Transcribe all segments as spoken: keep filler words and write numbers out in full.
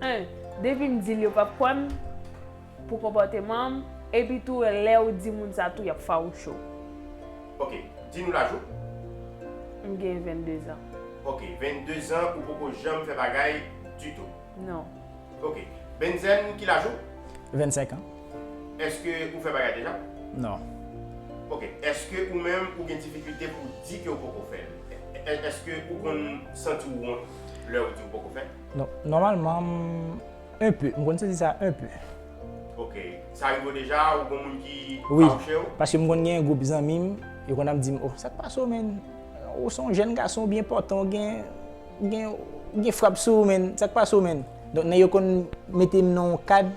En, depi m di l yo p ap kwè m pou konpòteman m, epi tou lè ou di moun sa tou y ap fawouche w. Ok, di nou laj ou? M gen vennde zan. Ok, vennde zan ou poko janm fè bagay ditou? Non. Ok, Benzen, ki laj ou? Vennsenk an. Èske ou fè bagay deja? Non. Ok, èske ou menm ou gen difikilte pou di ke ou poko fè l? È- Èske ou konn santi w wont lè ou di ou poko fè l? Non, nòmalman, m, un peu. M konn santi sa un peu. Ok, sa rive w deja ou gon moun ki Wi, fawouche w? Paske m konn gen yon gwoup zanmi m, yo konn ap di m, oh, sa k pase w, menn? Ou se yon jèn gason, ou byen pòtan, ou gen, gen, gen frap sou ou, menn. Sa k pase w, menn? Donk, nèg yo konn mete m nan yon kad,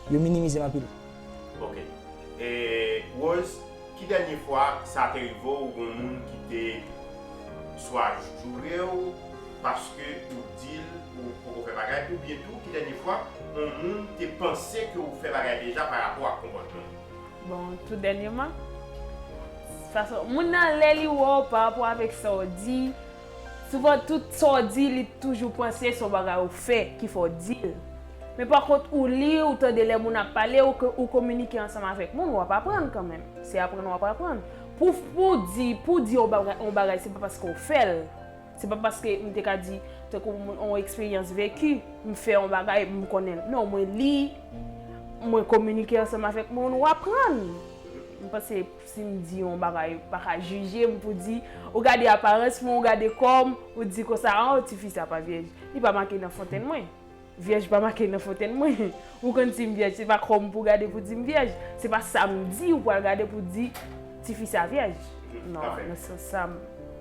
yo minimize m anpil. Ok. E Rose, ki dènye fwa sa te rive w, ou gon moun ki te swa joure w paske ou di l ou poko fè bagay, oubyen tou, ki dènye fwa yon moun te panse ke ou fè bagay deja pa rapò ak konpòtman l? Bon, tou dènyèman, fason, moun nan lè li wè w pa rapò avèk sa w di, souvan tout sa w di, li toujou panse se yon bagay ou fè ki fè w di l. Men pa kont ou li, ou tande lè moun ap pale, ou, ou kominike ansanm avèk moun, w ap aprann kanmenm. Se aprann w ap aprann. Pou, pou di, pou di yon bagay, yon bagay, se pa paske w fè l. Se pa paske m te ka di, tankou yon eksperyans veki, m fè yon bagay, m konnen l. Non, mwen li, mwen kominike ansanm avèk moun, w aprann. M panse si m di yon bagay, pa ka jije m pou di, ou gade aparans mwen, ou gade kò m, ou di konsa, oh, tifi sa pa vyèj. Li pa make nan fontèn mwen. Vyèj pa make nan fontèn mwen. Ou konn si m vyèj, se pa kò m pou gade pou di m vyèj. Se pa sa m di ou pral gade pou di tifi sa vyèj. Non, nan sans sa m.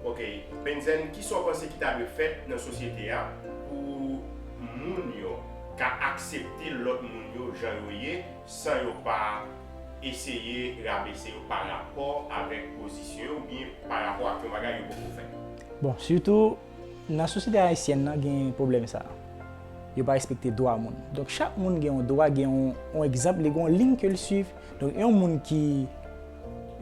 Ok, Benzen, kisa w panse ki ta dwe fèt nan sosyete a pou moun yo ka aksepte lòt moun yo jan yo ye san yo pa eseye rabese yo pa rapò avèk pozisyon yo oubyen pa rapò ak yon bagay yo poko fè? Bon, sitou nan sosyete ayisyèn nan gen pwoblèm sa. Yo pa respekte dwa moun. Donk chak moun gen yon dwa, gen yon, yon egzanp, li gen yon liy ke l swiv. Donk yon moun ki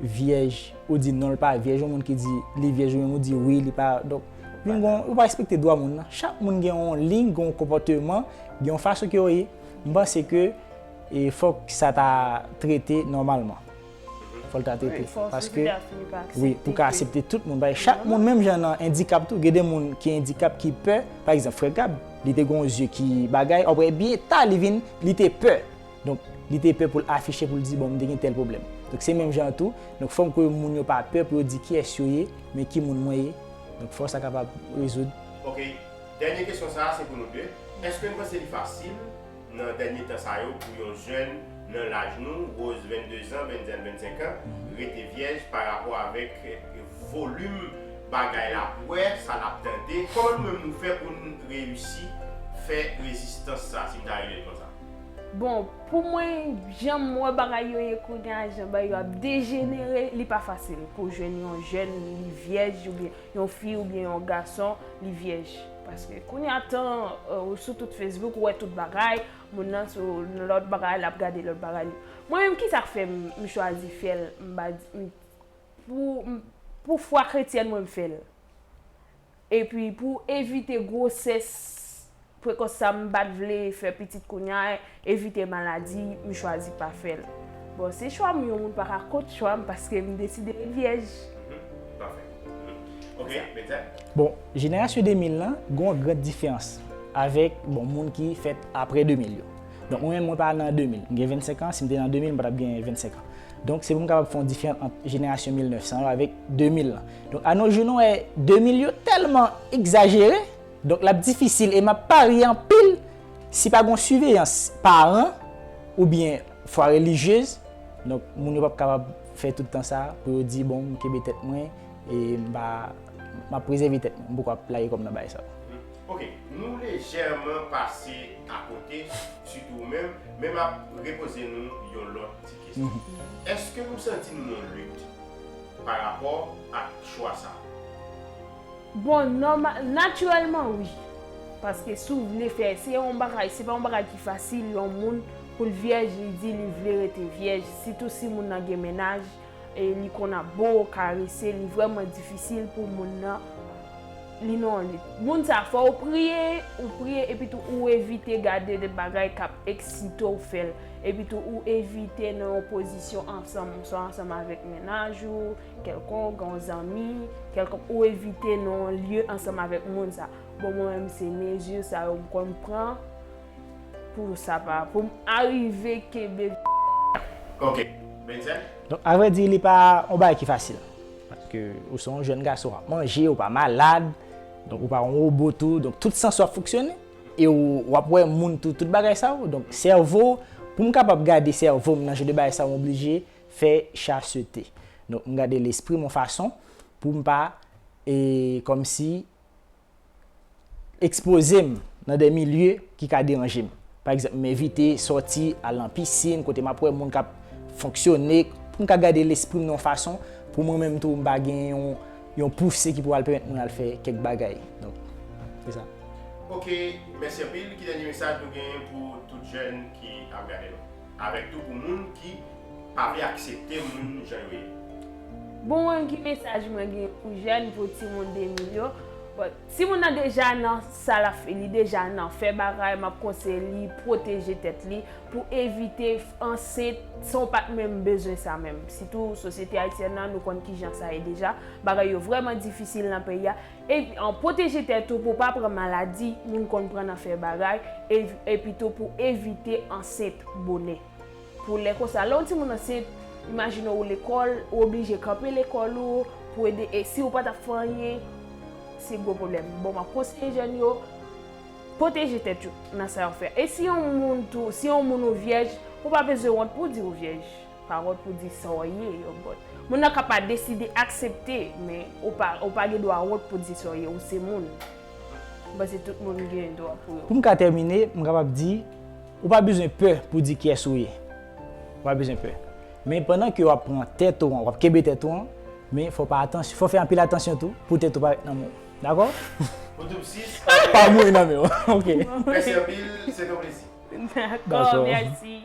vyèj, ou di non, l pa vyèj, yon moun ki di li vyèj, ou menm ou di wi, li pa. Donk vin gen yon, ou pa respekte dwa moun nan. Chak moun gen yon liy, gen yon konpòteman, gen yon fason ke yo ye. M panse ke e fòk sa ta trete nòmalman. Fò l ta trete. Paske, wi, pou ka aksepte tout moun. Paske chak moun, menm jan nan endikap tou, gen de moun ki endikap ki pè. Pa egzanp, frè Gab, li te gen yon zye ki bagay, apre byen ta, li vin, li te pè. Donk, li te pè pou l afiche, pou l di, bon, m te gen tèl pwoblèm. Donk, se menm jan an tou. Donk, fòk ke moun yo pa pè pou yo di kiyès yo ye, men ki moun mwen ye. Donk, fò sa kapab rezoud. Ok, dènye kesyon sa a, se pou nou de. Èske n panse li fasil nan dènye tan sa yo pou yon jèn nan laj nou, Rose vennde zan, Benzen vennsenk an, rete vyèj pa rapò avèk volim bagay l ap wè, sa l ap tande? Kòman nou menm nou fè pou n reyisi fè rezistans sa, si m ta rele l konsa? Bon, pou mwen, jan m wè bagay yo ye kounye a, jan bagay yo ap dejenere, li pa fasil pou jwenn yon jèn, li vyèj oubyen yon fi oubyen yon gason, li vyèj. Paske kounye a tan, ou sou tout Facebook, ou wè tout bagay, moun nan sou lòt bagay, l ap gade lòt bagay. Mwen menm, kisa k fè m, m chwazi fè l, m pa di, m, pou, m, pou fwa kretyèn mwen, m fè l. Epi pou evite gwosès prekòs sa, m pa t vle fè pitit kounye a, evite maladi, m chwazi pa fè l. Bon, se chwa m, yon moun pa ka kont chwa m paske m deside ret vyèj. Pafè. Ok, Benzen? Bon, jenerasyon de mil lan, gen yon gran diferans avèk, bon, moun ki fèt apre de mil yo. Donk, mwen menm, mwen pa nan de mil. M gen vennsenk an, si m te nan de mil, m pa t ap gen vennsenk an. Donk, se pou m kapab fè yon diferans ant jenerasyon mil nèf san yo avèk de mil lan. Donk, anojou nou wè de mil yo tèlman egzajere, donk, l ap difisil e m ap parye anpil si pa gen yon siveyans paran oubyen fwa relijyez. Donk, moun yo p ap kapab fè tout tan sa pou yo di, bon, m kenbe tèt mwen e m pa, m ap prezève tèt mwen, m poko ap lage kò m nan bagay sa. Ok, nou lejèman pase akote, sitou ou menm, men m ap repoze nou yon lòt ti kesyon. Èske nou santi nou nan yon lit pa rapò ak chwa sa? Bon, nòmal, natirèlman, wi. Paske si w vle fè, se yon bagay, se pa yon bagay ki fasil, yon moun, pou l vyèj, li di li vle rete vyèj, sitou si moun nan gen mennaj, e li konn ap bo, karese, li vrèman difisil pou moun nan li nan yon lit. Moun sa fò ou priye, ou priye, epi tou ou evite gade de bagay k ap eksite w fè l. Epi tou ou evite nan yon pozisyon ansanm, swa ansanm avèk mennaj ou, kèlkonk, yon zanmi, kèlkonk, ou evite nan yon lye ansanm avèk moun sa. Bon, mwen menm se mezi sa yo m konn pran pou sa pa, pou m arive kenbe. Ok. Benzen? Donk, avrèdi, li pa yon bagay ki fasil. Paske ou se yon jèn gason, w ap manje, ou pa malad, donk ou pa yon wobo tou, donk tout sans w ap fonksyone. E w w ap wè moun tou, tout bagay sa yo. Donk, sèvo, pou m kapab gade sèvo m nan jan de bagay sa yo, m oblije fè chastete. Donk, m gade lespri m yon fason pou m pa, e, kòmsi, ekspoze m nan de milye ki ka deranje m. Pa egzanp, m evite sòti, al nan pisin, kote m ap wè moun k ap fonksyone, pou m ka gade lespri m nan yon fason, pou mwen menm tou, m pa gen yon, yon pouse ki pou al pèmèt mwen al fè kèk bagay. Donk, se sa. Ok, mèsi anpil. Ki dènye mesaj nou genyen pou tout jèn ki ap gade nou? Avèk tou pou moun ki pa vle aksepte moun jan yo ye. Bon, mwen ki mesaj mwen gen pou jèn, pou timoun de mil yo? Bon, timoun nan deja nan sa l ap fè, li deja nan fè bagay, m ap konseye li pwoteje tèt li pou evite ansent san w pa t menm bezwen sa menm. Sitou sosyete ayisyèn nan, nou konn kijan sa ye deja. Bagay yo vrèman difisil nan peyi a. E, an pwoteje tèt ou pou w pa pran maladi moun konn pran nan fè bagay, e, epi tou pou evite ansent bonè. Pou lè konsa, lè yon timoun ansent, imajine ou lekòl, ou oblije kanpe lekòl ou pou ede, e si ou pa t ap fè anyen, se gwo pwoblèm. Bon, m ap konseye jèn yo pwoteje tèt yo nan sa y ap fè. E si yon moun tou, si yon moun ou vyèj, ou pa bezwen wont pou w di ou vyèj. Pa wont pou di sa w ye, yon bòt. Moun nan ka pa deside aksepte, men ou pa, ou pa gen dwa wont pou di sa w ye, ou se moun. M panse tout moun gen dwa pou yo. Pou m ka tèmine, m kapab di, ou pa bezwen pè pou di kiyès ou ye. Ou pa bezwen pè. Men pandan ke w ap pran tèt ou an, w ap kenbe tèt ou an, men fò w pa atansyon, fò w fè anpil atansyon tou pou tèt ou pa ret nan men w. Dakò? Pou tout sis, Pa mouri nan men w. Ok. Mèsi anpil, se te yon plezi. Dakò, mèsi.